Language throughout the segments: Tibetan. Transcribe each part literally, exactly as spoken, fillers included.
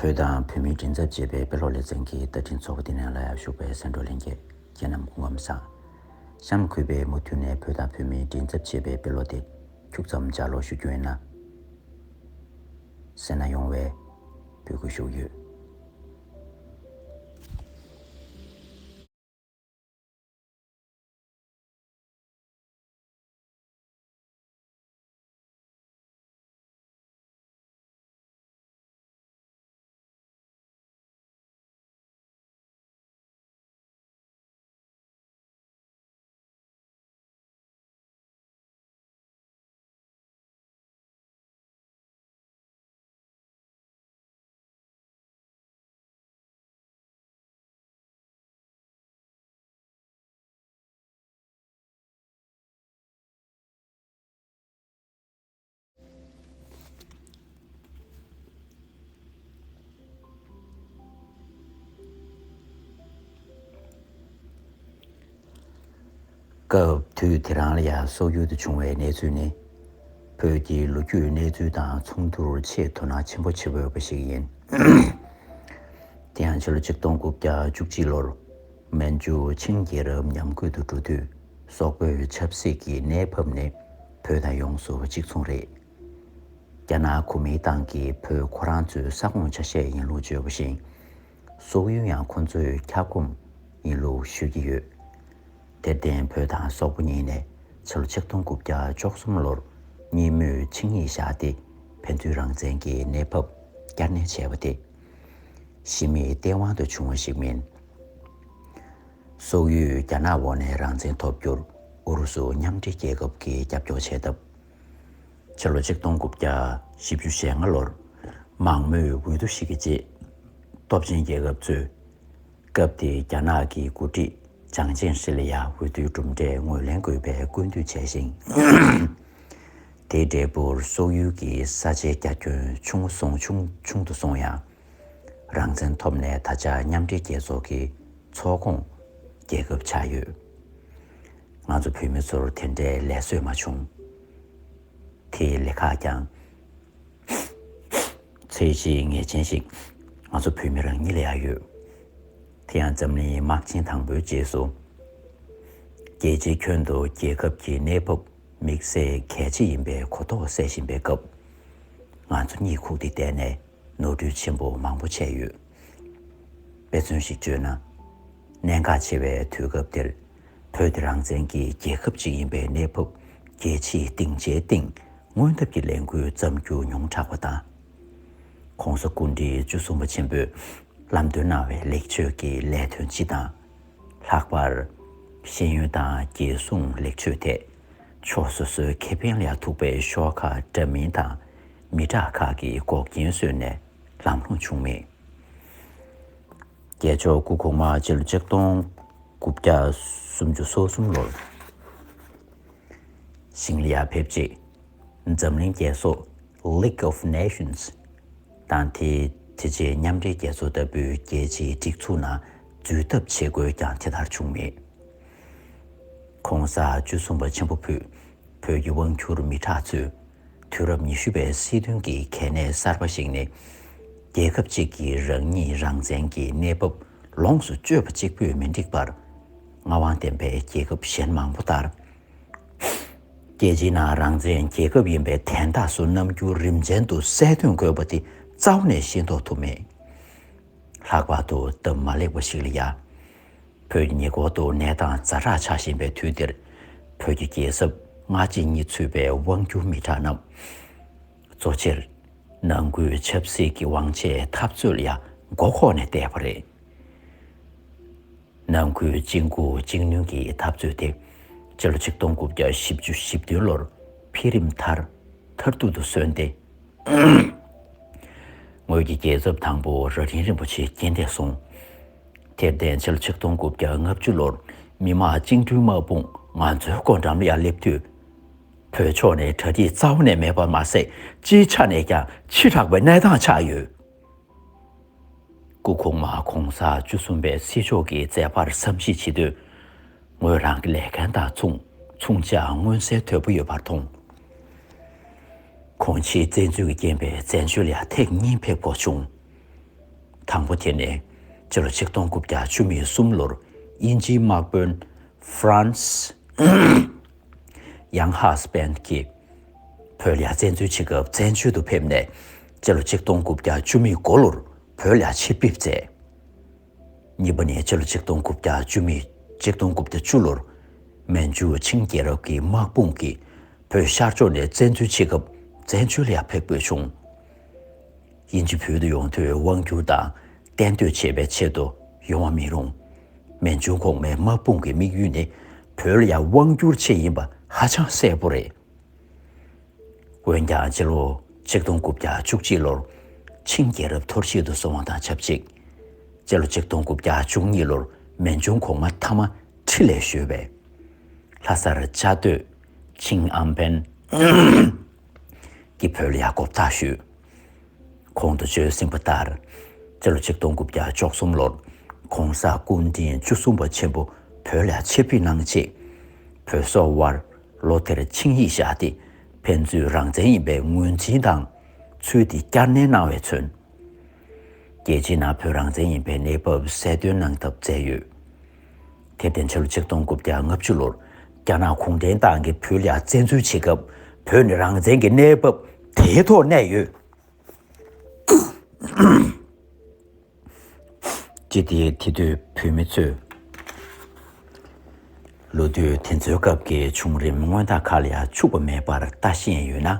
བོད་དང་བོད་མིའི་མགྲིན་ཚབ་ཅེས་པའི་དཔེ་ཀློག་ལེ་ཚན་གྱི་བརྡ་འཕྲིན་ཚོགས་པ་འདི་ནང་ལ་ཡང་ཞུགས་པའི་གསན་གྲོགས་ལྷན་རྒྱས་ཁྱེད་རྣམས་སྐུ་ཁམས་བཟང་། གཤམ་ལ་གུས་པས་མུ་མཐུད་ནས་བོད་དང་བོད་མིའི་མགྲིན་ཚབ་ཅེས་པའི་དཔེ་ཀློག་དེ་ཁྱུག་ཙམ་ལྗགས་ཀློག་ཞུ་རྒྱུ་ཡིན་ན། གསན་ན་ཡོང་བའི་འབོད་སྐུལ་ཞུ་གི་ཡོད། སྐབས་དུས་དེ་རང་ལ་ཡང་སོག་ཡུལ་དུ་བྱུང་བའི་གནས་ཚུལ་ནི། བོད་ཀྱི་ལོ་རྒྱུས་གནས་ཚུལ་དང་མཚུངས་བསྡུར་ཆེས་དོ་སྣང་ཆེན་པོ་བྱེད་འོས་པ་ཞིག་ཡིན། དེ་ཡང་ཕྱི་ལོ་ཆིག་སྟོང་དགུ་བརྒྱ་བཅུ་གཅིག་ལོར་མན་ཇུ་ཆིང་རྒྱལ་རབས་ཉམས་རྒུད་དུ་འགྲོ་དུས། སོག་པོའི་ཆབ་སྲིད་ཀྱི་གནས་བབ་ནི་བོད་དང་ཡོངས་སུ་གཅིག་མཚུངས་རེད། རྒྱ་ནག་གོ་མིན་ཏང་གིས་བོད་ཁོ་རང་ཚོའི་ས་ཁོངས་ཆ་ཤས་ཡིན་ལུགས་བརྗོད་པ་བཞིན། སོག་ཡུལ་ཡང་ཁོ་ཚོའི་ཁྱབ་ཁོངས་ཡིན་ལུགས་ཤོད་ཀྱི་ཡོད། དེར་བརྟེན་བོད་དང་སོག་པོ་གཉིས་ནས་ཕྱི་ལོ་ཆིག་སྟོང་དགུ་བརྒྱ་བཅུ་གསུམ་ལོར་གཉིས་མོས་ཆིངས་ཡིག་བཞག་སྟེ་ཕན་ཚུན་རང་བཙན་གྱི་གནས་བབ་བསྐྱར་ནན་བྱས་པ་དེ། གཞི་མེད་སྟེས་དབང་དུ་བྱུང་བ་ཞིག་མིན། སོག་ཡུལ་རྒྱ་ནག་འོག་ནས་རང་བཙན་ཐོབ་རྒྱུར་ཨུ་རུ་སུ་མཉམ་འབྲེལ་རྒྱལ་ཁབ་ཀྱིས་རྒྱབ་སྐྱོར་བྱས་སྟབས། ཕྱི་ལོ་ཆིག་སྟོང་དགུ་བརྒྱ་བཞི་བཅུ་ཞེ་ལྔ་ལོར་མང་མོས་འོས་བསྡུ་ཞིག་གི་རྗེས། སྟོབས་ཆེན་རྒྱལ་ཁབ་ཚོས་སྐབས་དེའི་རྒྱ་ནག་གི་འགོ་ཁྲིད་ཅང་ཅེ་ཧྲི་ལ་ཡང་འོས་བསྡུའི་གྲུབ་འབྲས་ངོས་ལེན་དགོས་པའི་སྐུལ་འདེད་བྱས་ཤིང་། དེའི་འབྲས་བུར་སོག་ཡུལ་གྱི་ས་ཆའི་རྒྱ་ཁྱོན་ཆུང་ངུ་སོང་ཆུང་ཆུང་དུ་སོང་ཡང་། རང་བཙན་ཐོབ་ནས་ད་ཆ་མཉམ་འབྲེལ་རྒྱལ་ཚོགས་ཀྱི་ཚོགས་ཁོངས་རྒྱལ་ཁབ་ཆགས་ཡོད། ང་ཚོ་བོད་མི་ཚོར་དེ་འདྲའི་ལད་གཟོད་མ་བྱུང་། དེའི་ལས་ཁག་ཀྱང་ཚད་གཞི་ངེས་ཅན་ཞིག་ང་ཚོ་བོད་མི་རང་ཉིད་ལ་ཡང་ཡོད། དེ་ཡང་འཛམ་གླིང་དམག་ཆེན་དང་པོའི་རྗེས་སུ། རྒྱལ་སྤྱིའི་ཁྱོན་དུ་རྒྱལ་ཁབ་ཀྱི་གནས་བབ་དམིགས་བསལ་གལ་ཆེ་ཡིན་པའི་གོ་རྟོགས་སད་བཞིན་པའི་སྐབས། ང་ཚོ་གཉིད་ཁུག་སྟེ་བསྡད་ནས་ནོར་འཁྲུལ་ཆེན་པོ་མང་པོ་བྱས་ཡོད། དཔེ་མཚོན་ཞིག་བརྗོད་ན། གནད་འགག་ཆེ་བའི་དུས་སྐབས་འདིར། བོད་དེ་རང་བཙན་གྱི་རྒྱལ་ཁབ་ཅིག་ཡིན་པའི་གནས་བབ་རྒྱལ་སྤྱིའི་སྡིངས་ཆའི་སྟེང་སྔོན་ཐབས་ཀྱི་ལས་འགུལ་བརྩམས་རྒྱུ་ཉུང་དྲགས་པ་དང་། ྋགོང་ས་སྐུ་ཕྲེང་བཅུ་གསུམ་པ་ཆེན་པོས་ལམ་སྟོན་གནང་བའི་ལེགས་བཅོས་ཀྱི་ལས་དོན་སྤྱི་དང་། ལྷག་པར། ཤེས་ཡོན་དང་རྒྱལ་སྲུང་ལེགས་བཅོས་ཐད་ཕྱོགས་སོ་སོའི་ཁེ་ཕན་ལ་ཡང་ཐུག་པའི་ཤོག་ཁག་འདྲ་མིན་དང་མི་དྲག་ཁག་གིས་འགོག་རྐྱེན་བཟོས་ནས་ལམ་ལྷོང་བྱུང་མེད། རྒྱལ་མཆོག་སྐུ་གོང་མ་སྤྱི་ལོ་ཆིག་སྟོང་དགུ་བརྒྱ་སུམ་ཅུ་སོ་གསུམ་ལོར་ཞིང་ལ་ཡར་ཕེབས་རྗེས། འཛམ་གླིང་རྒྱལ་ཚོགས་League of Nations དང་དེའི་དེ་རྗེས་མཉམ་འབྲེལ་རྒྱལ་ཚོགས་ལྟ་བུའི་རྒྱལ་སྤྱིའི་སྒྲིག་འཛུགས་ནང་འཛུལ་ཐབས་བྱེད་དགོས་ཀྱང་དེ་ལྟར་བྱུང་མེད། ྋགོང་ས་བཅུ་གསུམ་པ་ཆེན་པོ་ཕུད་བོད་ཀྱི་དབང་སྒྱུར་མི་དྲག་ཚོས་དུས་རབས་ཉི་ཤུ་པའི་སྲིད་དོན་གྱི་གལ་གནད་གསར་པ་ཞིག་ནི། རྒྱལ་ཁབ་ཅིག་གིས་རང་ཉིད་རང་བཙན་གྱི་གནས་བབ་ལོངས་སུ་སྤྱོད་པ་གཅིག་པུས་མི་འགྲིག་པར། མངའ་དབང་ལྡན་པའི་རྒྱལ་ཁབ་གཞན་མང་པོ་ལྟར། རྒྱལ་སྤྱིའི་ནང་རང་བཙན་རྒྱལ་ཁབ་ཡིན་པའི་དན་རྟགས་སུ་རྣམ་འགྱུར་རིམ་ཅན་དུ་གསལ་སྟོན་དགོས་པ་དེ་རྩ་བ་ནས་ཤེས་རྟོགས་ཐུབ་མེད། ལྷག་པར་དུ་སྟབས་མ་ལེགས་པ་ཞིག་ལ་ཡ། བོད་ཀྱི་ཉེ་འཁོར་དུ་གནས་སྟངས་ཛ་དྲག་ཆགས་བཞིན་པའི་དུས་འདིར། བོད་ཀྱི་རྒྱལ་ཚབ་སྔ་ཕྱི་གཉིས་ཚུད་པའི་དབང་སྒྱུར་མི་དྲག་རྣམས། གཙོ་ཆེར་ནང་ཁུལ་ཆབ་སྲིད་ཀྱི་དབང་ཆའི་འཐབ་རྩོད་ལ་ཡ་མགོ་འཁོར་ནས་བསྡད་པ་རེད། ནང་ཁུལ་གཅིག་མགོ་གཅིག་གནོན་གྱི་འཐབ་རྩོད་དེ། སྤྱི་ལོ་ཆིག་སྟོང་དགུ་བརྒྱ་བཞི་བཅུ་ཞེ་བདུན་ལོར་འཕེལ་རིམ་མཐར་མཐར་ཐུག་ཏུ་སོན་ཏེ། ངོས་ཀྱི་རྒྱལ་ཚབ་དང་པོ་རྭ་སྒྲེང་རིན་པོ་ཆེ་རྐྱེན་འདས་སོང་། དེར་བརྟེན་སྤྱི་ལོ་ཆིག་སྟོང་དགུ་བརྒྱ་ལྔ་བཅུ་ལོར་མི་དམངས་བཅིངས་འགྲོལ་དམག་དཔུང་ང་ཚོའི་སྐུ་འགྲམ་ལ་ཡར་སླེབས་དུས། བོད་ཕྱོགས་ནས་གྲ་སྒྲིག་རྩ་བ་ནས་མེད་པ་མ་ཟད་སྤྱིའི་ཆ་ནས་ཀྱང་ཕྱི་དྲགས་པའི་གནས་སྟངས་ཆགས་ཡོད། སྐུ་གོང་མ་ྋགོང་ས་བཅུ་གསུམ་པའི་སྲིད་ཕྱོགས་ཀྱི་མཛད་པར་བསམ་གཞིགས་བྱེད་དུས། ངོས་རང་གི་ལས་འགན་དང་མཚུངས་མཚུངས་ཆ་མངོན་གསལ་དོད་པོ་ཡོད་པར་མཐོང་། ཁོང་ཕྱིའི་བཙན་འཛུལ་གྱི་རྐྱེན་པས་བཙན་བྱོལ་ལ་ཡང་ཐེངས་གཉིས་ཕེབས་དགོས་བྱུང་། དང་པོ་དེ་ནི་སྤྱི་ལོ་ཆིག་སྟོང་དགུ་བརྒྱ་བཅུ་མེད་གསུམ་ལོར་དབྱིན་ཇིའི་དམག་དཔོན་Franz Younghusband གྱིས་བོད་ལ་བཙན་འཛུལ་བྱེད་སྐབས་བཙན་བྱོལ་དུ་ཕེབས་ནས་སྤྱི་ལོ་ཆིག་སྟོང་དགུ་བརྒྱ་བཅུ་མེད་དགུ་ལོར་བོད་ལ་ཆེད་ཕེབས་མཛད། གཉིས་པ་ནི་སྤྱི་ལོ་ཆིག་སྟོང་དགུ་བརྒྱ་བཅུ་མེད་ཆིག་སྟོང་དགུ་བརྒྱ་བཅུ་ལོར་མན་ཇུ་ཆིང་རྒྱལ་རབས་ཀྱི་དམག་དཔུང་གིས་བོད་ཤར་ཕྱོགས་ནས་བཙན་འཛུལ་བྱེད་སྐབས་བཙན་བྱོལ་ལ་ཕེབས་དགོས་བྱུང་། དབྱིན་ཇི་བོད་དུ་ཡོང་དུས་དབང་བསྒྱུར་དང་གཏན་སྡོད་བྱེད་པའི་ཆེད་དུ་ཡོང་བ་མི་རུང་། མན་ཇུ་གོང་མའི་དམག་དཔུང་གི་དམིགས་ཡུལ་ནི་བོད་ལ་ཡང་དབང་བསྒྱུར་ཆེད་ཡིན་པ་ཧ་ཅང་གསལ་པོ་རེད། འོན་ཀྱང་སྤྱི་ལོ་ཆིག་སྟོང་དགུ་བརྒྱ་བཅུ་གཅིག་ལོར་ཆིང་རྒྱལ་རབས་འཐོར་བཤིག་ཏུ་སོང་བ་དང་ཆབས་ཅིག་སྤྱི་ལོ་ཆིག་སྟོང་དགུ་བརྒྱ་བཅུ་གཉིས་ལོར་མན་ཇུ་གོང་མ་མཐའ་མ་ཁྲི་ལས་གཞོལ་བས། ལྷ་སར་བཅའ་སྡོད་ཆིང་ཨམ་པན་གྱིས་བོད་ལ་ཡང་མགོ་བཏགས་ཞུས། གོང་དུ་བརྗོད་ཟིན་པ་ལྟར། སྤྱི་ལོ་ཆིག་སྟོང་དགུ་བརྒྱ་བཅུ་གསུམ་ལོར་༸གོང་ས་སྐུ་ཕྲེང་བཅུ་གསུམ་པ་ཆེན་པོ་བོད་ལ་ཆེད་ཕེབས་གནང་རྗེས། བོད་སོག་དབར་ལོ་དེར་ཆིངས་ཡིག་བཞག་སྟེ་ཕན་ཚུན་རང་བཙན་ཡིན་པའི་ངོས་འཛིན་དང་ཚུལ་དེ་བསྐྱར་ནན་གནང་བས་མཚོན། རྒྱལ་སྤྱིའི་ནང་བོད་རང་བཙན་ཡིན་པའི་གནས་བབ་གསལ་སྟོན་གནང་ཐབས་མཛད་ཡོད། དེར་བརྟེན་ཕྱི་ལོ་ཆིག་སྟོང་དགུ་བརྒྱ་ལྔ་བཅུ་ལོར་རྒྱ་ནག་གུང་ཁྲན་ཏང་གིས་བོད་ལ་བཙན་འཛུལ་བྱེད་སྐབས་བོད་ནི་རང་བཙན་གྱི་གནས་བབ་དེའི་ཐོག་གནས་ཡོད། ཅི་སྟེ་དེ་དུས་བོད་མི་ཚོས་ལོ་དུས་དེ་ཚོའི་སྐབས་ཀྱི་བྱུང་རིམ་སྔོན་མ་ཁག་ལ་ཡང་འཕྱུགས་པ་མེད་པར་ལྟ་ཤེས་ཡོད་ན།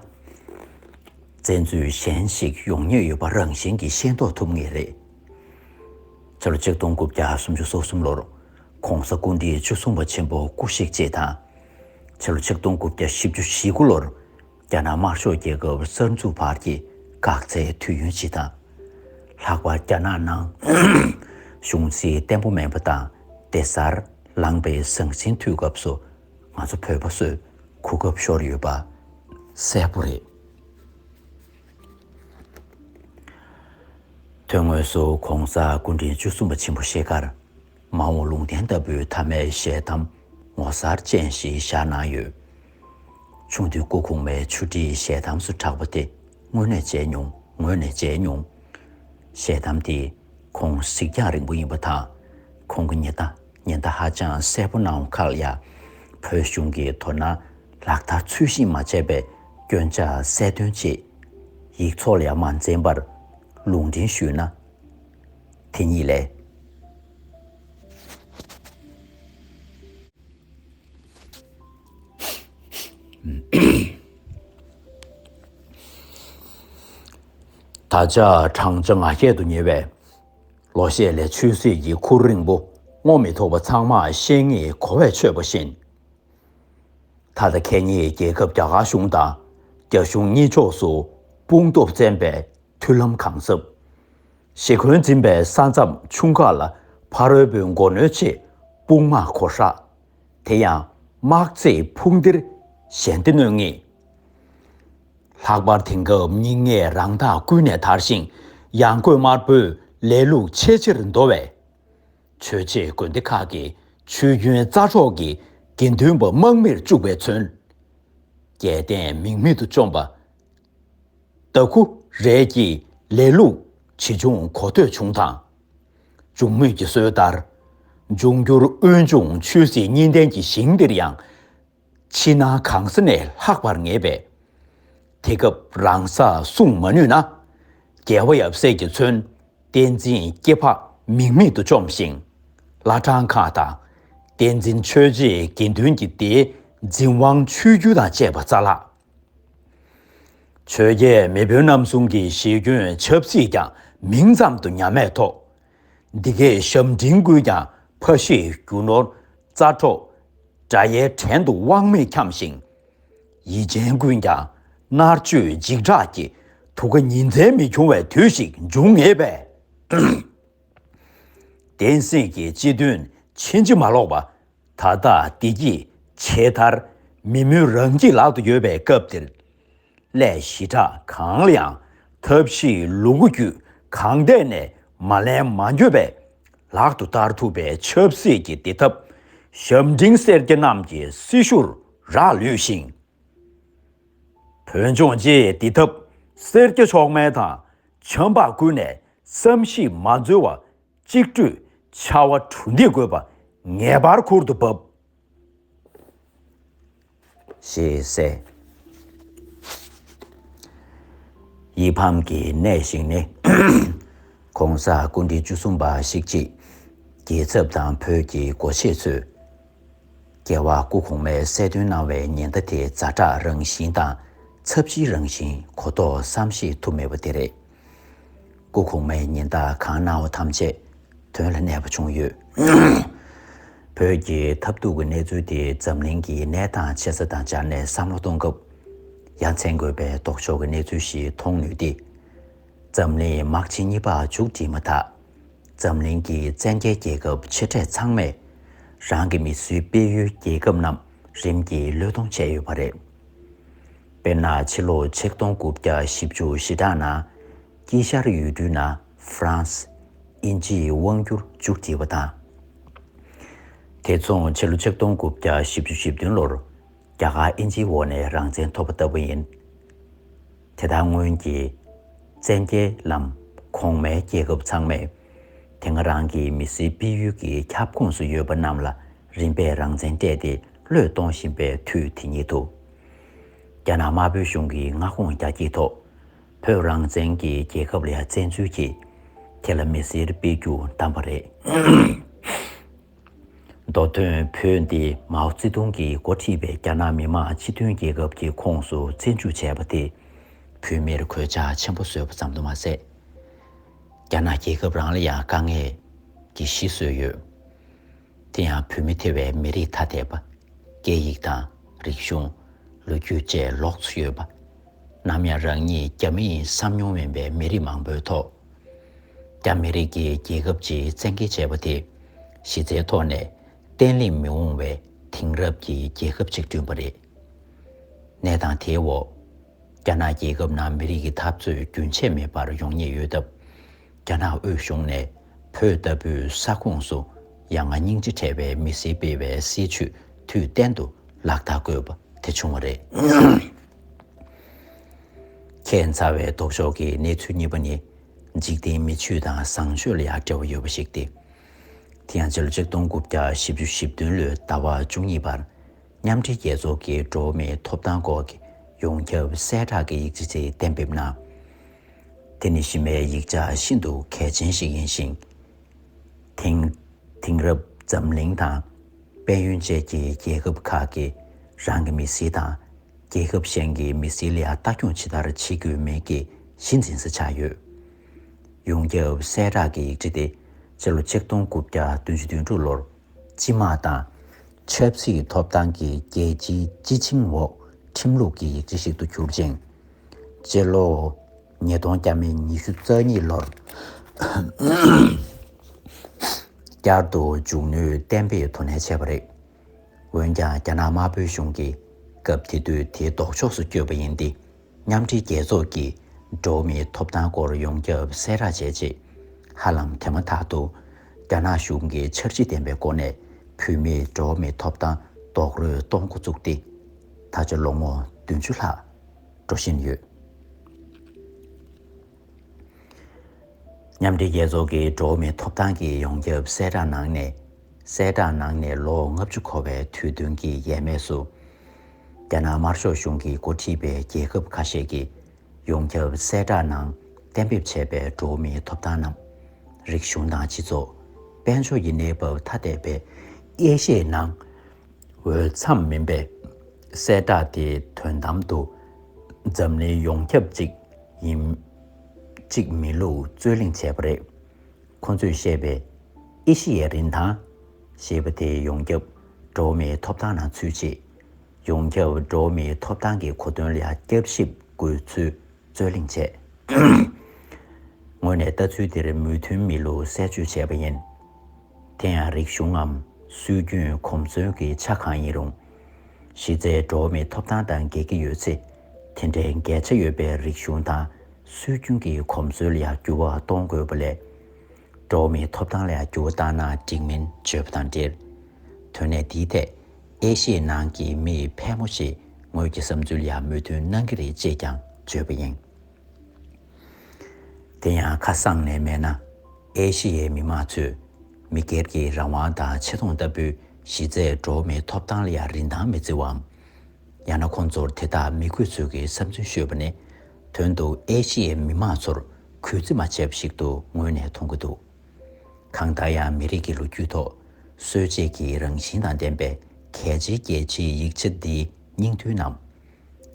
བཙན་འཛུལ་གཞན་ཞིག་ཡོང་ཉེན་ཡོད་པ་རང་བཞིན་གྱིས་ཤེས་རྟོགས་ཐུབ་ངེས་རེད། ཕྱི་ལོ་ཆིག་སྟོང་དགུ་བརྒྱ་སུམ་ཅུ་སོ་གསུམ་ལོར་༸གོང་ས་སྐུ་ཕྲེང་བཅུ་གསུམ་པ་ཆེན་པོ་སྐུ་གཤེགས་རྗེས་དང་། ཕྱི་ལོ་ཆིག་སྟོང་དགུ་བརྒྱ་བཞི་བཅུ་ཞེ་དགུ་ལོར་རྒྱ་ནག་དམར་ཤོག་རྒྱལ་ཁབ་གསར་འཛུགས་བར་གྱི་འགག་རྩའི་དུས་ཡུན་སྤྱི་དང་། ལྷག་པར་རྒྱ་ནག་ནང་གཞུང་སྲིད་བརྟན་པོ་མེད་པ་དང་སྡེ་གཟར་ལངས་པའི་ཟང་ཟིང་དུས་སྐབས་སུ་ང་ཚོ་བོད་པ་ཚོས་གོ་སྐབས་ཤོར་ཡོད་པ་གསལ་པོ་རེད། དོན་དངོས་སུ་༸གོང་ས་སྐུ་ཕྲེང་བཅུ་གསུམ་པ་ཆེན་པོ་ཤེས་ཁར། མ་འོངས་ལུང་བསྟན་ལྟ་བུའི་ཐ་མའི་ཞལ་གདམས་ངོ་མཚར་ཅན་ཞིག་བཞག་གནང་ཡོད། ཆུང་དུས་སྐུ་གོང་མའི་ཆུ་ཁྲིའི་ཞལ་གདམས་སུ་གྲགས་པ་དེ་དངོས་གནས་མཇལ་མྱོང་། ངོས་ནས་མཇལ་མྱོང་། ཞལ་གདམས་དེ་ཁོང་གཟིགས་རྒྱང་རིང་པོ་ཡིན་པ་དང་། ཁོང་གི་ཉེན་བརྡ་ཉེན་བརྡ་ཧ་ཅང་གསལ་པོ་གནང་བ་ཁག་ལ་ཡང་བོད་གཞུང་གིས་དོ་སྣང་ལག་བསྟར་ཚུལ་བཞིན་མ་བྱས་པའི་སྐྱོན་ཆ་གསལ་སྟོན་ཆེད་ཡིག་ཚོགས་ལ་ཡང་མ་འཛེམས་པར་ལུང་འདྲེན་ཞུས་ན། དེ་ཉིད་ལས། ད་ཆ་བགྲང་བྱ་ང་བརྒྱད་དུ་ཉེ་བས། ལོ་ཤས་ལས་ཆོས་སྲིད་ཀྱི་ཁུར་རིང་པོ་རྔོ་མི་ཐུབ་པ་ཚང་མ་ཤེས་ངེས་གོ་བས་ཆོད་པ་བཞིན། ད་ལྟ་ཁེ་ཉིན་རྒྱལ་ཁབ་རྒྱ་གར་གཞུང་དང་རྒྱ་གཞུང་གཉིས་ཕྱོགས་སུ་དཔུང་སྟོབས་བཙན་པའི་མཐུན་ལམ་གང་ཟབ། ཞེ་འཁོན་འཛིན་པའི་ས་མཚམས་ཆུང་ཁག་ལ་ཕ་རོལ་པོའི་མགོ་གནོན་ཆེད་དཔུང་དམག་གོ་ཧྲག། དེ་ཡང་དམག་རྩེད་ཕུང་སྟེར་ཞལ་འདེབས་གནང་ངེས། ལྷག་པར་དེང་སྐབས་སྙིང་ནད་རང་ཐག་ཀུན་ནས་དར་ཞིང་ཡང་སྒོས་དམར་པོའི་ལས་ལུགས་ཆེས་ཆེར་འདོར་བས། ཆོས་བྱེད་དགོན་སྡེ་ཁག་གི་ཆོས་རྒྱུན་རྩ་འཕྲོག་གིས་དགེ་འདུན་པ་དམག་མིར་བཅུག་པས་མཚོན། རྒྱལ་བསྟན་མིང་མེད་དུ་བཅོམ་པ། ད་ཁུ་རེད་ཀྱི་ལས་ལུགས་ཇི་བྱུང་གོ་ཐོས་བྱུང་དང་། འབྱུང་མོས་ཀྱི་སྲོལ་ལྟར། འབྱུང་འགྱུར་དབོན་ཆུང་ཆོས་སྲིད་གཉིས་ལྡན་གྱི་ཞིང་འདིར་ཡང་། ཕྱི་ནང་གང་ས་ནས་ལྷག་པར་ངེས་པས། དེ་སྐབས་རང་ས་སྲུང་མ་ནུས་ན། རྒྱལ་བ་ཡབ་སྲས་ཀྱིས་མཚོན། བསྟན་འཛིན་སྐྱེས་འཕགས་མིང་མེད་དུ་བཅོམ་ཞིང་། བླ་བྲང་ཁག་དང་། བསྟན་འཛིན་ཆོས་རྗེའི་དགེ་འདུན་གྱི་སྡེའི་འཛིན་དབང་ཆོས་བརྒྱུད་དང་བཅས་པ་རྩ་བརླག། ཆོས་རྒྱལ་མེས་དབོན་རྣམ་གསུམ་གྱི་ཞེ་འཁོན་ཆབ་སྲིད་ཀྱང་མིང་ཙམ་དུ་ཉམས་མེད་ཐོག། འདི་གའི་ཞབས་འབྲིང་ཀུན་ཀྱང་ཕ་གཞིས་རྒྱུ་ནོར་རྩ་འཕྲོག་དགྲ་ཡའི་བྲན་དུ་དབང་མེད་འཁྱམས་ཤིང་། ཡིད་ཅན་ཀུན་ཀྱང་མནར་གཅོད་འཇིགས་སྐྲག་གིས་ཐུགས་ཀ་ཉིན་མཚན་མི་འཁྱོང་བའི་དུས་ཤིག་འབྱུང་ངེས་པས། བསྟན་སྲིད་ཀྱི་སྤྱི་དོན་ཕྱིན་ཅི་མ་ལོག་པ། ད་ལྟ་བདེ་སྐྱིད་ཆེས་མཐར་མི་མོས་རང་སྐྱིད་ལག་ཏུ་ཡོད་པའི་སྐབས་འདིར། སླད་ཞི་དྲག་གང་ལ་ཡང་ཐབས་ཤེས་ལུ་གུ་རྒྱུད་གང་ཐད་ནས་མ་ལེན་མ་འགྱོད་པས་ལག་ཏུ་བསྟར་ཐུབ་པའི་ཆབ་སྲིད་ཀྱི་བདེ་ཐབས་ཞབས་འབྲིང་སེར་སྐྱ་རྣམས་ཀྱི་སྲི་ཞུར་རག་ལུས་ཤིང་། བོད་ལྗོངས་སྤྱིའི་བདེ་ཐབས་སེར་སྐྱ་མཆོག་དམན་དང་། ཆབ་འབངས་ཀུན་ནས་ བསམ་གཞིག་མ་འཛོལ་བར་གཅིག་སྒྲིལ་བྱ་བ་གྲུ་འདེགས་དགོས་པ་ངེས་པར་ཁུར་དུ་བབ། ཞེས་གསལ། ཡིག་ཕམ་གྱི་གནས་ཤིག་ནི། ༸གོང་ས་སྐུ་ཕྲེང་བཅུ་གསུམ་པ་ཞིག་ཅིག་རྒྱལ་ཚབ་དང་བོད་ཀྱི་སྒོ་ཤེས་ཚོས། རྒྱལ་བ་སྐུ་གོང་མས་གསལ་སྟོན་གནང་བའི་ཉེན་བརྡ་དེ་ཛ་དྲག་རང་བཞིན་དང་ཚབས་ཆེའི་རང་བཞིན་གོ་རྟོགས་སམ་ཤེས་ཐུབ་མེད་པ་དེ་རེད། སྐུ་གོང་མས་ཉེན་བརྡ་གང་གནང་བ་ཐམས་ཅད་དོན་ལ་གནས་པ་བྱུང་ཡོད། བོད་ཀྱི་ཐབས་སྡུག་གི་གནས་ཚུལ་དེ་འཛམ་གླིང་གི་གནས་སྟངས་ཆེ་ས་དང་སྦྱར་ནས་བསམ་བློ་གཏོང་སྐབས། ཡ་མཚན་དགོས་པའི་ལྡོག་ཕྱོགས་ཀྱི་གནས་ཚུལ་ཞིག་མཐོང་ནུས་ཏེ། འཛམ་གླིང་དམག་ཆེན་གཉིས་པ་མཇུག་སྒྲིལ་མ་ཐག་འཛམ་གླིང་གི་བཙན་རྒྱལ་རྒྱལ་ཁབ་ཆེ་གྲས་ཚང་མས་རང་གི་མི་སེར་སྤེལ་ཡུལ་རྒྱལ་ཁབ་རྣམས་རིམ་གྱིས་བློས་གཏོང་བྱས་ཡོད་པ་རེད། དཔེར་ན། ཕྱི་ལོ་ཆིག་སྟོང་དགུ་བརྒྱ་བཞི་བཅུ་ཞེ་གྲངས་ནང་དཀྱིལ་ཤར་ཡུལ་གྲུའི་ནང་ཧྥ་རན་སི་དབྱིན་ཇིའི་དབང་བསྒྱུར་མཇུག་སྒྲིལ་བ་དང་། དེ་མཚུངས་ཕྱི་ལོ་ཆིག་སྟོང་དགུ་བརྒྱ་བཞི་བཅུ་ཞེ་བདུན་ལོར་རྒྱ་གར་དབྱིན་ཇིའི་འོག་ནས་རང་བཙན་ཐོབ་པ་ལྟ་བུ་ཡིན། དེ་ལྟར་སྔོན་གྱི་བཙན་རྒྱལ་ལམ་གོང་མའི་རྒྱལ་ཁབ་ཚང་མས་དེ་སྔ་རང་གི་མི་སེར་སྤེལ་ཡུལ་གྱི་ཁྱབ་ཁོངས་སུ་ཡོད་པ་རྣམས་ལ་རིམ་པས་རང་བཙན་སྤྲད་དེ་བློས་གཏོང་བཞིན་པའི་དུས་དེ་ཉིད་དུ། རྒྱ་ནག་དམར་པོའི་གཞུང་གིས་མངའ་ཁོངས་རྒྱ་སྐྱེད་ཐོག་བོད་རང་བཙན་གྱི་རྒྱལ་ཁབ་ལ་བཙན་འཛུལ་གྱིས་དེ་ལ་མི་སེར་སྤེལ་རྒྱུ་བདམས་པ་རེད། མདོ་དོན་བོད་འདི་མའོ་ཙེ་ཏུང་གིས་འགོ་ཁྲིད་པའི་རྒྱ་ནག་མི་དམངས་སྤྱི་མཐུན་རྒྱལ་ཁབ་ཀྱི་ཁོངས་སུ་བཙན་འཇུག་བྱས་པ་དེ་བོད་མིར་གོད་ཆག་ཆེན་པོ་བཟོས་པ་ཙམ་དུ་མ་ཟད། རྒྱ་ནག་རྒྱལ་ཁབ་རང་ལ་ཡང་དཀའ་ངལ་གྱི་གཞི་བཟོས་ཡོད། དེ་ཡང་བོད་མི་ཐེ་བའི་མི་རིགས་ཐ་དད་པ། སྐད་ཡིག་དང་རིག་གཞུང་། ལོ་རྒྱུས་བཅས་ལོགས་སུ་ཡོད་པ། ནམ་ཡང་རང་ཉིད་རྒྱ་མི་ཡིན་བསམ་མྱོང་མེད་པའི་མི་རིགས་མང་པོའི་ཐོག་རྒྱ་མི་རིགས་ཀྱི་རྒྱལ་ཁབ་ཅིག་བཙན་འགེལ་བྱས་པ་དེ་གཞི་རྩའི་ཐོག་ནས་བརྟན་ལྷིང་མི་འོང་བའི་དེང་རབས་ཀྱི་རྒྱལ་ཁབ་ཅིག་བསྐྲུན་པ་རེད། གནས་སྟངས་དེའི་འོག་རྒྱ་ནག་རྒྱལ་ཁབ་ནང་མི་རིགས་ཀྱི་འཐབ་རྩོད་རྒྱུན་ཆད་མེད་པར་ཡོང་ཉེན་ཡོད་སྟབས། རྒྱ་ནག་དབུས་གཞུང་ནས་བོད་ལྟ་བུའི་ས་ཁོངས་སུ་ཡ་ང་སྙིང་རྗེ་བྲལ་བའི་མི་སེར་སྤེལ་བའི་སྲིད་བྱུས་དུས་གཏན་དུ་ལག་བསྟར་དགོས་པ་དེ་བྱུང་བ་རེད། ཁྱད་མཚར་བའི་ལྡོག་ཕྱོགས་ཀྱི་གནས་ཚུལ་གཉིས་པ་ནི། འཇིག་རྟེན་མི་ཆོས་དང་བཟང་སྤྱོད་ལ་ཡང་འབྲེལ་བ་ཡོད་པ་ཞིག་སྟེ། དེ་ཡང་ཕྱི་ལོ་ཆིག་སྟོང་དགུ་བརྒྱ་བཞི་བཅུ་ཞེ་བདུན་ལོའི་ཟླ་བ་བཅུ་གཉིས་པར། མཉམ་འབྲེལ་རྒྱལ་ཚོགས་ཀྱི་འགྲོ་བ་མིའི་ཐོབ་ཐང་སྐོར་གྱི་ཡོངས་ཁྱབ་གསལ་བསྒྲགས་ཀྱི་ཡིག་ཆ་ཅིག་གཏན་འབེབས་གནང་། དེ་ནི་གཞི་མའི་ཡིག་ཆ་ཤིན་ཏུ་གལ་ཆེན་ཞིག་ཡིན་ཞིང་། དེང་དེང་རབས་འཛམ་གླིང་དང་དཔལ་ཡོན་ཅན་གྱི་རྒྱལ་ཁབ་ཁག་གིས་རང་གི་མི་སེར་དང་རྒྱལ་ཁབ་གཞན་གྱི་མི་སེར་ལ་ཡང་ལྟ་སྐྱོང་ཇི་ལྟར་བྱེད་དགོས་མིན་གྱི་གཞི་འཛིན་ས་ཆགས་ཡོད། ཡོངས་ཁྱབ་གསལ་བསྒྲགས་ཀྱི་ཡིག་ཆ་དེ་སྤྱི་ལོ་ཆིག་སྟོང་དགུ་བརྒྱ་བདུན་ཅུ་དོན་དྲུག་ལོར། སྤྱི་དམངས་དང་། ཆབ་སྲིད་ཐོབ་ཐང་གི་རྒྱལ་སྤྱིའི་སྤྱི་ཆིངས་འོག་ཁྲིམས་ལུགས་ཀྱི་ཡིག་ཆ་ཞིག་ཏུ་གྱུར་ཅིང་། སྤྱི་ལོ་ཉིས་སྟོང་བརྒྱ་མེད་ཉི་ཤུ་རྩ་གཉིས་ལོར་བསྐྱར་དུ་མཇུག་ནུས་གཏན་འབེབས་དོ་ནན་བྱས་པ་རེད། འོན་ཀྱང་རྒྱ་ནག་དམར་པོའི་གཞུང་གིས་སྐབས་དེ་དུས་དེའི་ལྡོག་ཕྱོགས་སུ་བསྐྱོད་པ་ཡིན་ཏེ། མཉམ་འབྲེལ་རྒྱལ་ཚོགས་ཀྱིས་འགྲོ་བ་མིའི་ཐོབ་ཐང་སྐོར་ཡོངས་ཁྱབ་གསལ་བསྒྲགས་བྱས་རྗེས། ཧ་ལམ་དེ་མ་ཐག་ཏུ་རྒྱ་ནག་གཞུང་གིས་འཆར་གཞི་ལྡན་པའི་སྒོ་ནས་བོད་མིའི་འགྲོ་བ་མིའི་ཐོབ་ཐང་རྡོག་རོལ་གཏོང་འགོ་བཙུགས་ཏེ། ད་ཆ་ལོ་ངོ་བདུན་ཅུ་ལྷག་འགྲོ་བཞིན་ཡོད། མཉམ་འབྲེལ་རྒྱལ་ཚོགས་ཀྱི་འགྲོ་བ་མིའི་ཐོབ་ཐང་གི་ཡོངས་ཁྱབ་གསལ་བསྒྲགས་ནང་ནས། གསལ་བསྒྲགས་ནང་ནས་ལོ་ལྔ་བཅུ་འཁོར་བའི་དུས་སྟོན་གྱི་ཡས་མས་སུ། རྒྱ་ནག་དམར་ཤོག་གཞུང་གིས་འགོ་ཁྲིད་པའི་རྒྱལ་ཁབ་ཁ་ཤས་ཀྱིས་ཡོངས་ཁྱབ་གསལ་བསྒྲགས་ནང་གཏན་འབེབས་བྱས་པའི་འགྲོ་བ་མིའི་ཐོབ་ཐང་རྣམས། རིག་གཞུང་དང་སྤྱི་ཚོགས། དཔལ་འབྱོར་གྱི་གནས་བབ་ཐ་དད་པའི་ཨེ་ཤི་ཡའི་ནང་འོས་འཚམ་མིན་པའི་གསལ་བསྒྲགས་དེ་དོན་དམ་དུ་འཛམ་གླིང་ཡོངས་ཁྱབ་ཅིག་ཡིན། ཅིག་མིན་ལུགས་རྩོད་གླེང་བྱས་པ་རེད། ཁོ་ཚོས་བཤད་པའི་ཨེ་ཤི་ཡའི་རིན་ཐང་ཞེས་པ་དེ་ཡོངས་ཁྱབ་འགྲོ་བ་མིའི་ཐོབ་ཐང་ནང་ཚུད་རྗེས། ཡོངས་ཁྱབ་འགྲོ་བ་མིའི་ཐོབ་ཐང་གི་གོ་དོན་ལ་བསྐྱར་ཞིབ་དགོས་ཚུལ་རྩོད་གླེང་བྱས། ངོས་ནས་ལྟ་ཚུལ་དེར་མོས་མཐུན་མེད་ལུགས་གསལ་བརྗོད་བྱས་པ་ཡིན། དེ་ཡང་རིག་གཞུང་ངམ་སྲོལ་རྒྱུན་གོམས་སྲོལ་གྱི་ཆ་གང་ཡིན་རུང་། གཞི་རྩའི་འགྲོ་བ་མིའི་ཐོབ་ཐང་དང་འགལ་གྱི་ཡོད་ཚེ། དེ་འདྲའི་འགལ་ཆ་ཡོད་པའི་རིག་གཞུང་དང་སྲོལ་རྒྱུན་གྱི་གོམས་སྲོལ་ལ་ཡང་འགྱུར་བ་གཏོང་དགོས་པ་ལས། འགྲོ་བ་མིའི་ཐོབ་ཐང་ལ་ཡང་འགྱུར་བ་བཏང་ན་འགྲིག་མིན་བརྗོད་པ་དང་འབྲེལ། དོན་གནད་འདིའི་ཐད་ཨེ་ཤི་ཡའི་ནང་གི་མི་ཕལ་མོ་ཆེས་ངོས་ཀྱི་བསམ་ཚུལ་ལ་ཡང་མོས་མཐུན་གནང་གི་རེད་ཅེས་ཀྱང་བརྗོད་པ་ཡིན། དེ་ཡང་ཁ་གསང་ནས་སྨྲས་ན། ཨེ་ཤི་ཡའི་མི་མང་ཚོས་མི་སྒེར་གྱི་རང་དབང་དང་ཆེ་མཐོང་ལྟ་བུའི་གཞི་རྩའི་འགྲོ་བ་མིའི་ཐོབ་ཐང་ལ་ཡང་རིན་ཐང་མི་བརྩི་བའམ། ཡང་ན་ཁོང་ཚོར་དེ་དག་མི་དགོས་ཚུལ་གྱི་བསམ་ཚུལ་ཤོད་པ་ནི། དོན་དུ་ཨེ་ཤི་ཡའི་མི་མང་ཚོར་གུས་བརྩི་མ་བྱས་པ་ཞིག་ཏུ་ངོས་ནས་མཐོང་གི་འདུག་གང་ལྟར་ཡང་མི་རིགས་ཀྱི་ལོ་རྒྱུས་ཐོག་སྲོལ་འབྱེད་ཀྱི་རང་བཞིན་དང་ལྡན་པའི་གལ་ཆེའི་རྒྱལ་སྤྱིའི་ཡིག་ཆ་འདིའི་སྙིང་དོན་རྣམས།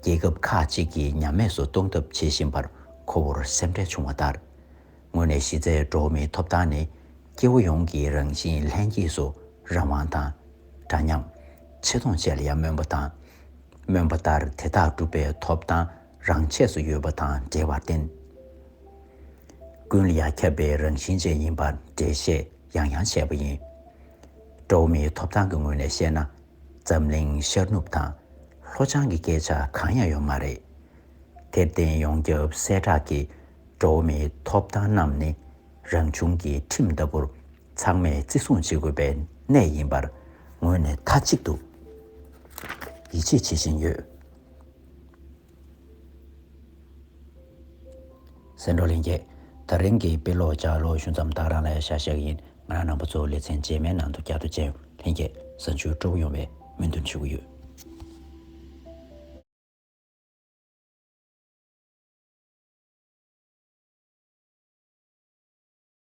རྒྱལ་ཁབ་ཁག་ཅིག་གིས་ཉམས་དམས་སུ་གཏོང་ཐབས་བྱེད་བཞིན་པར་ཁོ་བོར་སེམས་ཁྲལ་བྱུང་བ་ལྟར། དངོས་གནས་གཞི་རྩའི་འགྲོ་བ་མིའི་ཐོབ་ཐང་ནི་སྐྱེ་བོ་ཡོངས་ཀྱི་རང་བཞིན་ལྷན་སྐྱེས་སུ་རང་དབང་དང་། འདྲ་མཉམ། ཆེ་མཐོང་བཅས་ལ་ཡང་སྨོན་པ་དང་། སྨོན་པ་ལྟར་དེ་དག་སྒྲུབ་པའི་ཐོབ་ཐང་རང་ཆས་སུ་ཡོད་པ་དང་འབྲེལ་བར་བརྟེན། ཀུན་ལ་ཡང་ཁྱབ་པའི་རང་བཞིན་ཅན་ཡིན་པར་འགྲེལ་བཤད་ཡང་ཡང་བྱས་པ་ཡིན། འགྲོ་བ་མིའི་ཐོབ་ཐང་གི་ངོས་ནས་བཤད་ན། འཛམ་གླིང་ཤར་ནུབ་དང་ལྷོ་བྱང་གི་སྐད་ཆ་གང་ཡང་ཡོད་མ་རེད། དེར་བརྟེན་ཡོངས་ཁྱབ་གསལ་བསྒྲགས་ཀྱིས་འགྲོ་བ་མིའི་ཐོབ་ཐང་རྣམས་ནི་རང་བྱུང་གི་ཁྲིམས་ལྟ་བུར་ཚང་མས་བརྩི་སྲུང་བྱེད་དགོས་པའི་གནས་ཡིན་པར་ངོས་ནས་མཐའ་གཅིག་ཏུ་ཡིད་ཆེས་བྱེད་བཞིན་ཡོད། གསན་གྲོགས་ལྷན་རྒྱས། ད་རིང་གི་དཔེ་ཀློག་ལྗགས་ཀློག་ཞུ་མཚམས་ད་ག་རང་ལ་ཡང་བཞག་བཞག་གི་ཡིན། ང་རང་རྣམ་པ་ཚོ་ལེ་ཚན་རྗེས་མའི་ནང་དུ་བསྐྱར་དུ་མཇལ་ཡོང་། ལྷན་རྒྱས་གཟའ་མཇུག་སྤྲོ་པོ་ཡོང་བའི་སྨོན་འདུན་ཞུ་གི་ཡོད།